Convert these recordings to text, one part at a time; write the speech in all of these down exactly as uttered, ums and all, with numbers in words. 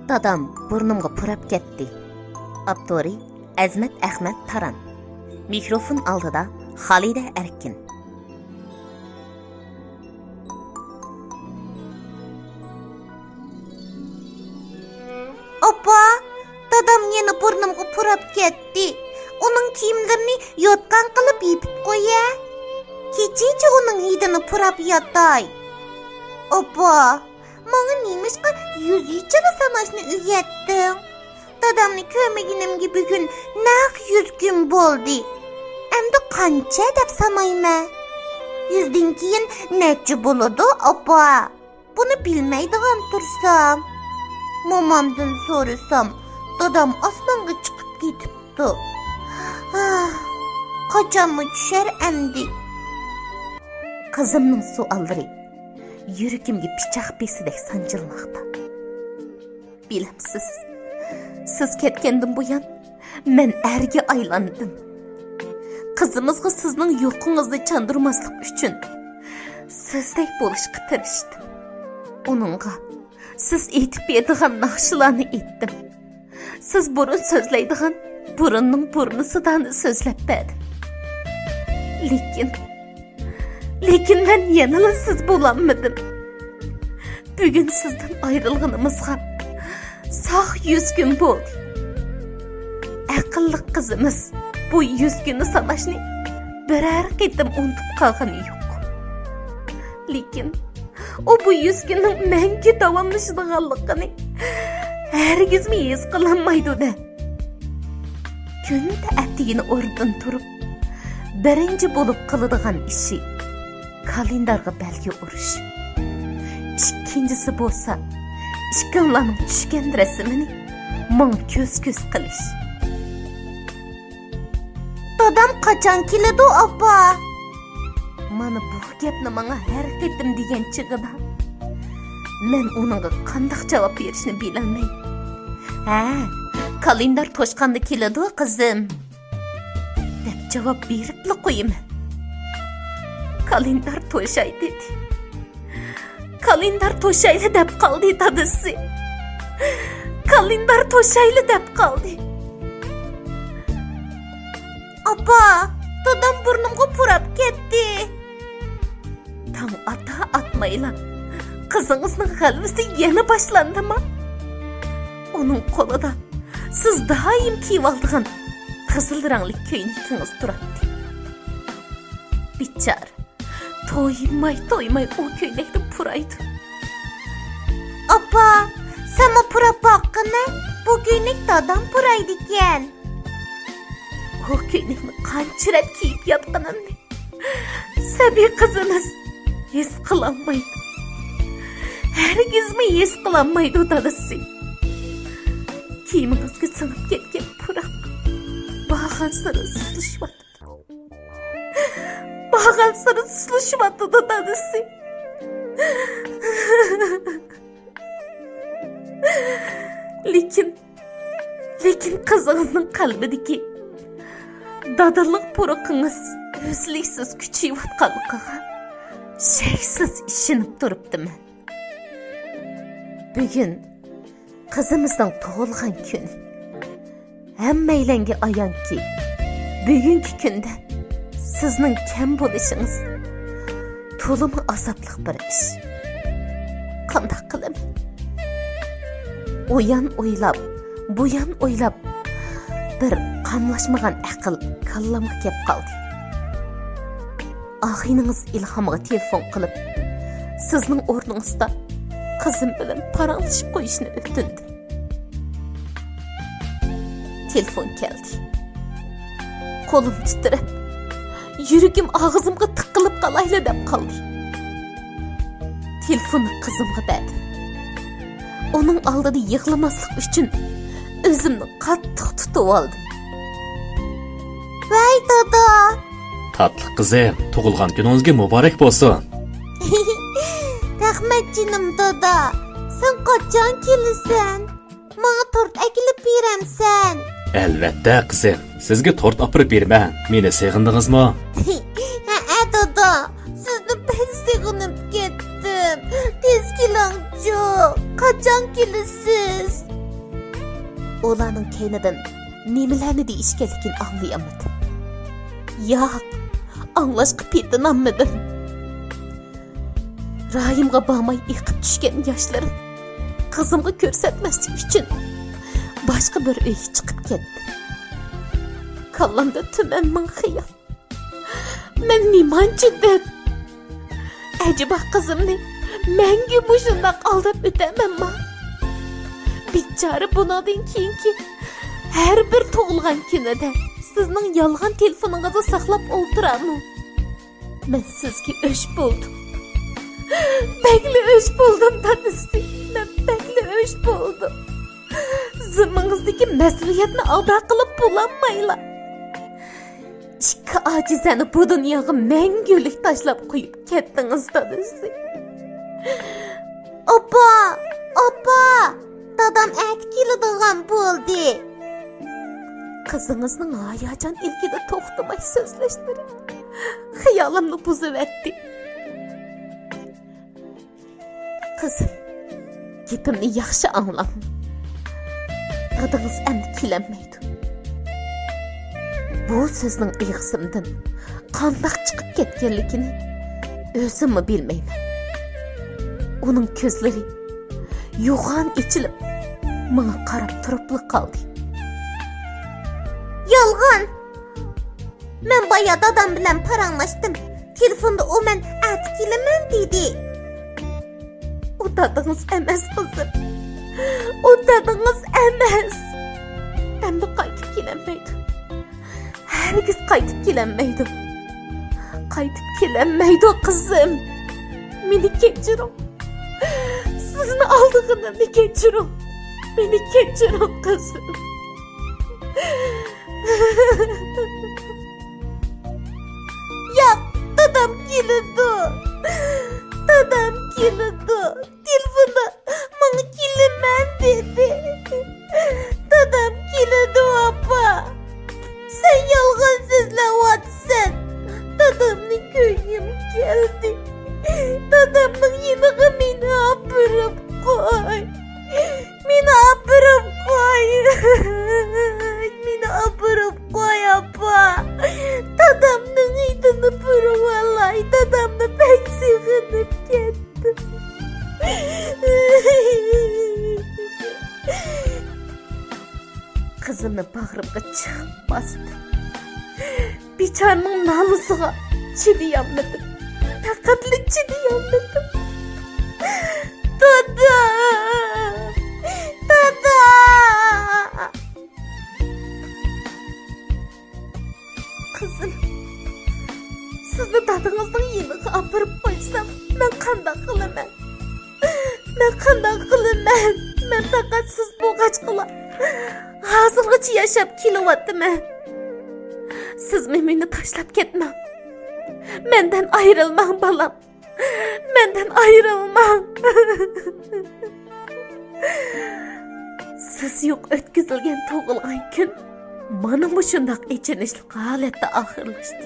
دادام بۇرنۇمغا پۇراپ كەتتى. ئاپتورى: ئەزمەت ئەخمەت تاران. مىكروفون ئالدىدا: خالىدە ئەركىن. ئاپا، دادام يەنە بۇرنۇمغا پۇراپ كەتتى. ئۇنىڭ كىيىملىرىنى يوتقان قىلىپ يېپىپ قويە. كېچىچە ئۇنىڭ ھىدىنى پۇراپ ياتاي. ئاپا، ماڭا نېمىشقا يۈز يېچىلا ساناشنى ئۆگەتتىڭ؟ دادامنى كۆرمىگىنىمگە بۈگۈن نەق يۈز كۈن بولدى. ئەمدى قانچە دەپ سانايمەن؟ يۈزدىن كېيىن نەچچە بولىدۇ، ئاپا؟ بۇنى بىلمەيدىغان تۇرسام. مومامدىن سورىسام، دادام ئاسمانغا چىقىپ كېتىپتۇ. ھاھ، قاچانمۇ چۈشەر ئەمدى؟ قىزىمنىڭ سوئاللىرى يۈرىكىمگە پىچاق بېسىدەك سانجىلماقتا. بىلەمسىز، سىز كەتكەندىن بۇيان مەن ئەرگە ئايلاندىم. قىزىمىزغا سىزنىڭ يوقىڭىزنى چاندۇرماسلىق ئۈچۈن سىزدەك بولۇشقا تىرىشتىم. ئۇنىڭغا سىز ئېيتىپ بېرىدىغان ناخشىلارنى ئېيتتىم. سىز بۇرۇن سۆزلەيدىغان بۇرۇننىڭ بۇرنىسىدانى سۆزلەپ بەردىم. لېكىن، لېكىن مەن يەنىلا سىز بولالمىدىم. بۈگۈن سىزدىن ئايرىلغىنىمىزغا ساق يۈز كۈن بولدى. ئەقىللىق قىزىمىز بۇ يۈز كۈننى ساناشنى بىرەر قېتىم ئۇنتۇپ قالغىنى يوق. لېكىن ئۇ بۇ يۈز كۈننىڭ مەڭگۈ داۋاملىشىدىغانلىقىنى ھەرگىزمۇ ھېس قىلالمايدۇ-دە. كۈندە ئەتىگىنى ئورنىدىن تۇرۇپ، بىرىنچى بولۇپ قىلىدىغان ئىشى كالېندارغا بەلگە ئۇرۇش. ئىككىنچىسى بولسا، ئىككىڭلارنىڭ چۈشكەن رەسىمىنى ماڭا كۆز-كۆز قىلىش. دادام قاچان كېلىدۇ، ئاپا؟ مانا بۇ گەپنى ماڭا ھەر قېتىم دېگەن چېغىدا، مەن ئۇنىڭغا قانداق جاۋاب بېرىشنى بىلەلمەي، «ھە، كالېندار توشقاندا كېلىدۇ، قىزىم» دەپ جاۋاب بېرىپلا قويىمەن. كالېندار توشاي دېدى. كالېندار توشايلى دەپ قالدى دادىسى. كالېندار توشايلى دەپ قالدى. ئاپا، دادام بۇرنۇمغا پۇراپ كەتتى. تاڭ ئاتا ئاتمايلا، قىزىڭىزنىڭ غەلۋىسى يەنە باشلاندىما؟ ئۇنىڭ قولىدا سىز دائىم كىيىۋالىدىغان قىزىل رەڭلىك كۆينىكىڭىز تۇراتتى. بىچارە، تويماي، تويماي ئۇ كۆينەكنى پۇرايدۇ. ئاپا، سەنمۇ پۇراپ باققىنە، بۇ كۆينەك دادام پۇرايدىكەن. ئۇ كۆينەكنى قانچە رەت كىيىپ ياتقىنىمنى سەبىي قىزىمىز ھېس قىلالمايدۇ. ھەرگىزمۇ ھېس قىلالمايدۇ دادىسى. كىيىمىڭىزگە سىڭىپ كەتكەن پۇراق بارغانسېرى سۇسلىشىۋاتىدۇ. بارغانسېرى سۇسلىشىۋاتىدۇ دادىسى. لېكىن، لېكىن قىزىڭىزنىڭ قەلبىدىكى دادىلىق پۇرىقىڭىز ئۈزلۈكسىز كۈچىيىۋاتقانلىقىغا شەكسىز ئىشىنىپ تۇرۇپتىمەن. بۈگۈن قىزىمىزنىڭ تۇغۇلغان كۈنى. ھەممەيلەنگە ئايانكى، بۈگۈنكى كۈندە سىزنىڭ كەم بولۇشىڭىز تولىمۇ ئازابلىق بىر ئىش. قانداق قىلىمەن؟ ئۇيان ئويلاپ، بۇيان ئويلاپ، بىر قاملاشمىغان ئەقىل كاللامغا كەپ قالدى. ئاغىنىڭىز ئىلھامغا تېلېفون قىلىپ، سىزنىڭ ئورنىڭىزدا قىزىم بىلەن پاراڭلىشىپ قويۇشنى ئۆتۈندى. تېلېفون كەلدى. قولۇم تىترەپ، يۈرىكىم ئاغزىمغا تىقىلىپ قالايلا دەپ قالدى. تېلېفوننى قىزىمغا بەردىم. ئۇنىڭ ئالدىدا يىغلىماسلىق ئۈچۈن ئۆزۈمنى قاتتىق تۇتۇۋالدىم. ۋەي دادا! تاتلىق قىزىم، تۇغۇلغان كۈنىڭىزگە مۇبارەك بولسۇن. رەھمەت جېنىم دادا. سەن قاچان كېلىسەن؟ ماڭا تورت ئەكېلىپ بېرەمسەن؟ ئەلۋەتتە قىزىم، سىزگە تورت ئاپىرىپ بېرىمەن. مېنى سېغىندىڭىزمۇ؟ ھەئە دادا، سىزنى بەك سېغىنىپ كەتتىم. تېز كېلىڭچۇ. قاچان كېلىسىز؟ ئۇلارنىڭ كەينىدىن نېمىلەرنى دېيىشكەنلىكىنى ئاڭلىيالمىدىم. ياق، ئاڭلاشقا پېتىنالمىدىم. رايىمغا بارماي ئېقىپ چۈشكەن ياشلىرىم قىزىمغا كۆرسەتمەسلىك ئۈچۈن باشقا بىر ئۆيگە چىقىپ كەتتى. كاللامدا تۈمەن مىڭ خىيال. مەن نېمانچە دەپ؟ ئەجەبا قىزىمنى مەڭگۈ مۇشۇنداق ئالداپ ئۆتەمەنما؟ بىچارە بۇنىڭدىن كېيىنكى ھەر بىر تۇغۇلغان كۈنىدە سىزنىڭ يالغان تېلېفونىڭىزنى ساقلاپ ئولتۇرامۇ؟ مەن سىزگە ئۆچ بولدۇم. بەكلا ئۆچ بولدۇم، دادىسى. مەن بەكلا ئۆچ بولدۇم. زىممىڭىزدىكى مەسئۇلىيەتنى ئادا قىلىپ بولالمايلا، ئىككى ئاجىزەنى بۇ دۇنياغا مەڭگۈلۈك تاشلاپ قويۇپ كەتتىڭىز، دادىسى. ئاپا، ئاپا، دادام ئەتە كېلىدىغان بولدى. قىزىڭىزنىڭ ھاياجان ئىلكىدە توختىماي سۆزلەشلىرى خىيالىمنى بۇزۇۋەتتى. قىزىم، گېپىمنى ياخشى ئاڭلاڭ. دادىڭىز ئەمدى كېلەلمەيدۇ. بۇ سۆزنىڭ ئېغىزىمدىن قانداق چىقىپ كەتكەنلىكىنى ئۆزۈممۇ بىلمەيمەن. ئۇنىڭ كۆزلىرى يوغان ئېچىلىپ، ماڭا قاراپ تۇرۇپلا قالدى. يالغان! مەن بايا دادام بىلەن پاراڭلاشتىم. تېلېفوندا ئۇ مەن ئەتە كېلىمەن دېدى. ئۇ دادىڭىز ئەمەس، قىزىم. ئۇ دادىڭىز ئەمەس. ئەمدى قايتىپ كېلەلمەيدۇ. ھەرگىز قايتىپ كېلەلمەيدۇ. قايتىپ كېلەلمەيدۇ، قىزىم. مېنى كەچۈرۈڭ. سىزنى ئالدىغىنىمنى كەچۈرۈڭ. مېنى كەچۈرۈڭ، قىزىم. ياق، دادام كېلىدۇ. دادام كېلىدۇ. تېلېفوندا ماڭا كېلىمەن دېدى. دادام كېلىدۇ، ئاپا. سەن يالغان سۆزلەۋاتىسەن. دادامنى كۆرگۈم كەلدى. دادامنىڭ يېنىغا مېنى ئاپىرىپ قوي. مېنى ئاپىرىپ قوي. مېنى ئاپىرىپ قوي، ئاپا. دادامنىڭ ھىدىنى پۇرىۋالاي. دادامنى بەك سېغىنىپ كەتتىم. قىزىمنى باغرىمغا چىقىپ باستىم. بىچارىنىڭ نالىسىغا چىدىيالمىدىم. پەقەتلا چىدىيالمىدىم. دادا! دادا! قىزىم، سىزنى دادىڭىزنىڭ يېنىغا ئاپىرىپ قويسام، مەن قانداق قىلىمەن؟ مەن قانداق قىلىمەن؟ مەن پەقەت سىز بولغاچقىلا ھازىرغىچە ياشاپ كېلىۋاتىمەن. سىزمۇ مېنى تاشلاپ كەتمەڭ. مەندىن ئايرىلماڭ، بالام. مەندىن ئايرىلماڭ. سىز يوق ئۆتكۈزۈلگەن تۇغۇلغان كۈن مانا مۇشۇنداق ئېچىنىشلىق ھالەتتە ئاخىرلاشتى.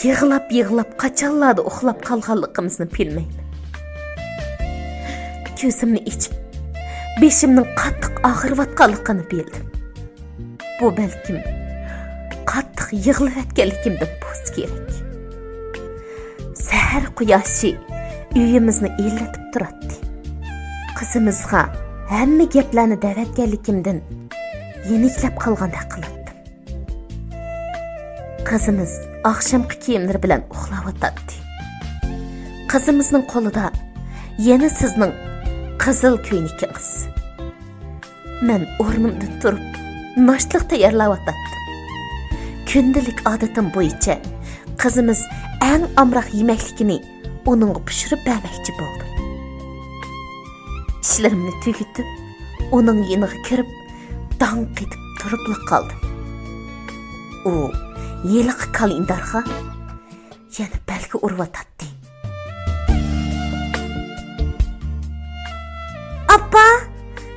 يىغلاپ-يىغلاپ قاچانلاردا ئۇخلاپ قالغانلىقىمىزنى بىلمەيمەن. كۆزۈمنى ئېچىپ، بېشىمنىڭ قاتتىق ئاغرىۋاتقانلىقىنى بىلدىم. بۇ بەلكىم قاتتىق يىغلىۋەتكەنلىكىمدىن بولسا كېرەك. سەھەر قۇياشى ئۆيىمىزنى ئىللىتىپ تۇراتتى. قىزىمىزغا ھەممە گەپلەرنى دەۋەتكەنلىكىمدىن يېنىكلەپ قالغاندەك قىلاتتىم. قىزىمىز ئاخشامقى كىيىملىرى بىلەن ئۇخلاۋاتاتتى. قىزىمىزنىڭ قولىدا يەنە سىزنىڭ قىزىل كۆينىكىڭىز. مەن ئورنۇمدىن تۇرۇپ، ناشتىلىق تەييارلاۋاتاتتىم. كۈندىلىك ئادىتىم بويىچە قىزىمىز ئەڭ ئامراق يېمەكلىكىنى ئۇنىڭغا پىشۇرۇپ بەرمەكچى بولدۇم. ئىشلىرىمنى تۈگىتىپ، ئۇنىڭ يېنىغا كىرىپ، داڭ قېتىپ تۇرۇپلا قالدىم. ئۇ ھېلىقى كالېندارغا يەنە بەلگە ئۇرۇۋاتاتتى. ئاپا،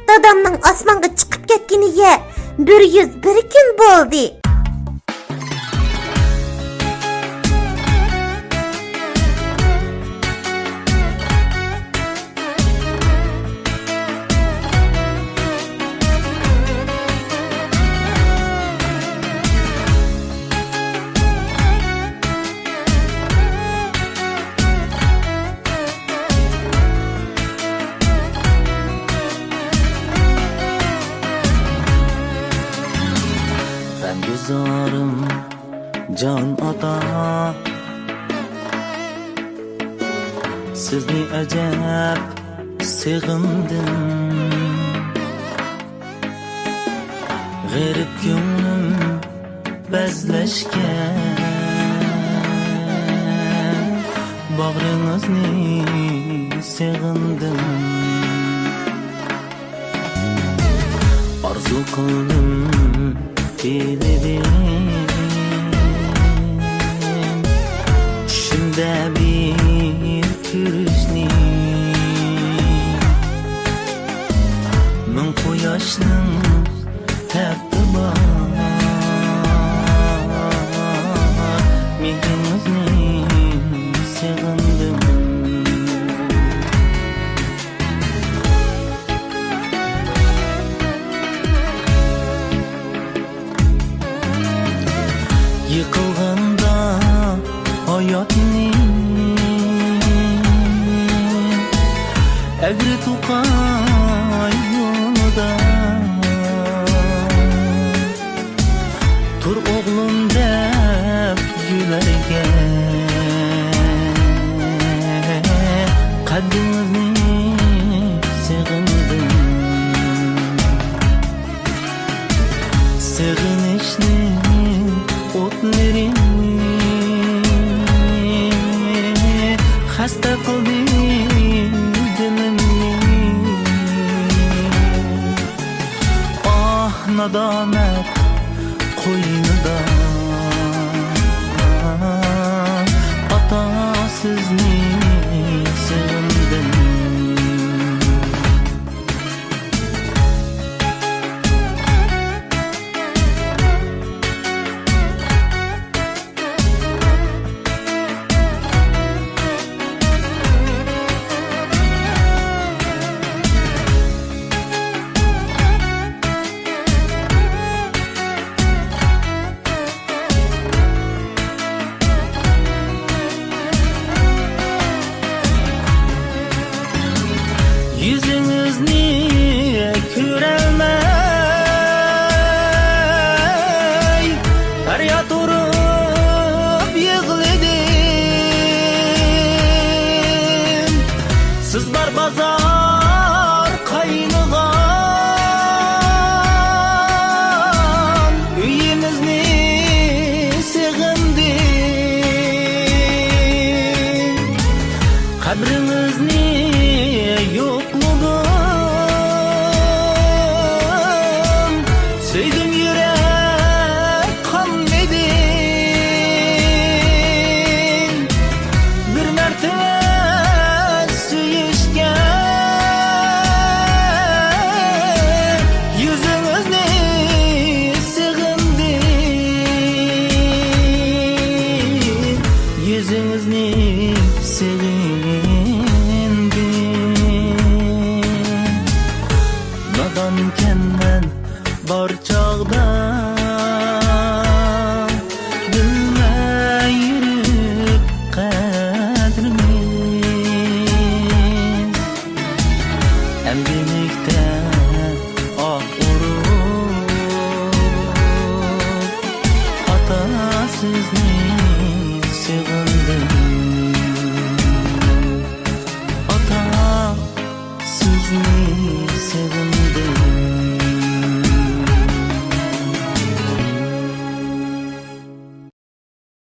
دادامنىڭ ئاسمانغا چىقىپ كەتكىنىگە بىر يۈز بىر كۈن بولدى. زارىم جان ئاتا، سىزنى ئەجەب سېغىندىم. غېرىب كۆڭلۈم بەزلەشكە، باغرىڭىزنى سېغىندىم. ئارزۇ قىلدىم، تىلىدىم، چۈشۈمدە بىر كۆرۈشنى. مىڭ قۇياشنىڭ ھەققى بار، مېھرىڭىزنى سېغىندىم. يىقىلغاندا ھاياتنى ئەگرى توقاي يولىدا، تۇر ئوغلۇم دەپ يۈرەرگە، قەددىڭىزنى سېغىندىم. سېغىنىشنىڭ ئوتلىرى خەستە قىلدى دىلىمنى. ئاھ، نادامەت قوينىدا ئاتا سىزنى سېغىندىم. يۈزىڭىزنى كۆرەلمەي پەرياد ئۇرۇپ يىغلىدىم. سىز بار بازار قاينىغان ئۆيىمىزنى سېغىندىم. قەبرىڭىزنى يوقلىدىم. سۆيگۈم يۈرەك قانمىدى. بىر مەرتىۋە سۆيۈشكە يۈزىڭىزنى سېغىندىم. يۈزىڭىزنى سېغىندىم. نادانكەنمەن بار چاغدا، بىلمەي يۈرۈپ قەدرىمىز. ئەمدى